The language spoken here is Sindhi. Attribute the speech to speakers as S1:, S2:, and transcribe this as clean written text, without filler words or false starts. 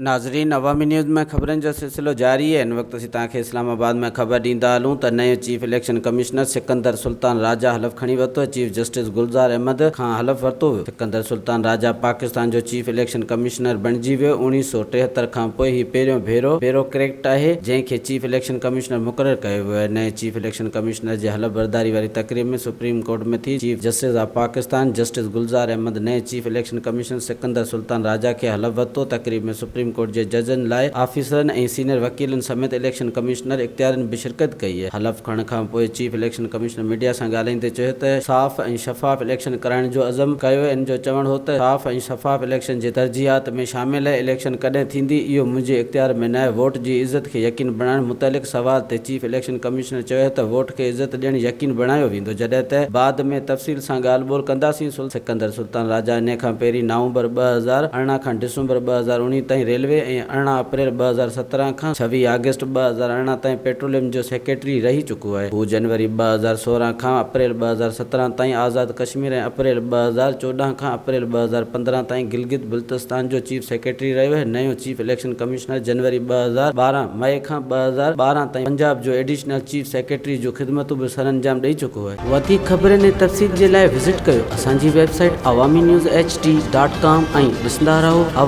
S1: ناظرين عوامي نيوز ۾ خبرن جو سلسلو جاري آهي هن وقت اسين توهان کي اسلام آباد ۾ خبر ڏيندا هلون ته نئين chief election commissioner Sikandar Sultan Raja حلف کڻي ورتو چيف جسٽس گلزار احمد کان حلف ورتو ويو سڪندر سلطان راجا پاڪستان جو چيف اليڪشن ڪمشنر بڻجي ويو اوڻيهه سو 73 کان پوء هي پهريون ڀيرو بيروڪريٽ آهي جنهن کي چيف اليڪشن ڪمشنر مقرر ڪيو ويو آهي نئين چيف اليڪشن ڪمشنر جي حلف برداري واري تقريب ۾ سپريم ڪورٽ ۾ ٿي chief justice of Pakistan justice Gulzar Ahmed نئين chief election commissioner Sikandar Sultan Raja کي حلف ورتو. تقريب ۾ سپريم ڪورٽ جي ججن لاء آفيسرن ۽ سينيئر وڪيلن سميت اليڪشن ڪمشنر اختيارين به شرڪت ڪئي. حلف کڻڻ کانپوء چيف اليڪشن ڪمشنر ميڊيا سان ڳالهائيندي چيو ته صاف ۽ شفاف اليڪشن ڪرائڻ جو عزم ڪيو. ان جو چوڻ هو ته صاف ۽ شفاف اليڪشن جي ترجيحات ۾ شامل آهي، اليڪشن ڪڏهن ٿيندي اهو منهنجي اختيار ۾ ناهي. ووٽ جي عزت کي يقين بڻائڻ متعلق سوال تي چيف اليڪشن ڪمشنر چيو ته ووٽ کي عزت ڏيڻ يقين بڻايو ويندو جڏهن ته بعد ۾ تفصيل سان ڳالهه ٻولهه ڪنداسين. سڪندر سلطان راجا انهيء کان پهرين نومبر 2018 کان ڊسمبر 2019 تائين ريلوي ۽ 18 اپريل 2017 کان 26 آگسٽ 2018 تائين پيٽروليم جو سيڪريٽري رهي چڪو آهي. هو جنوري 2016 کان اپريل 2017 تائين آزاد ڪشمير ۽ اپريل 2014 کان اپريل 2015 تائين گلگت بلتستان جو چيف سيڪريٽري رهيو آهي. نيون چيف اليڪشن ڪمشنر جنوري 2012 مئي کان 2012 تائين پنجاب جو ايڊيشنل چيف سيڪريٽري جون خدمتون به سرانجام ڏئي چڪو آهي. وڌيڪ خبرن ۽ تفصيل جي لاء وزٽ ڪيو اسان جي website Awami news H D dot com ۽ ڏسندا رهو عوامي.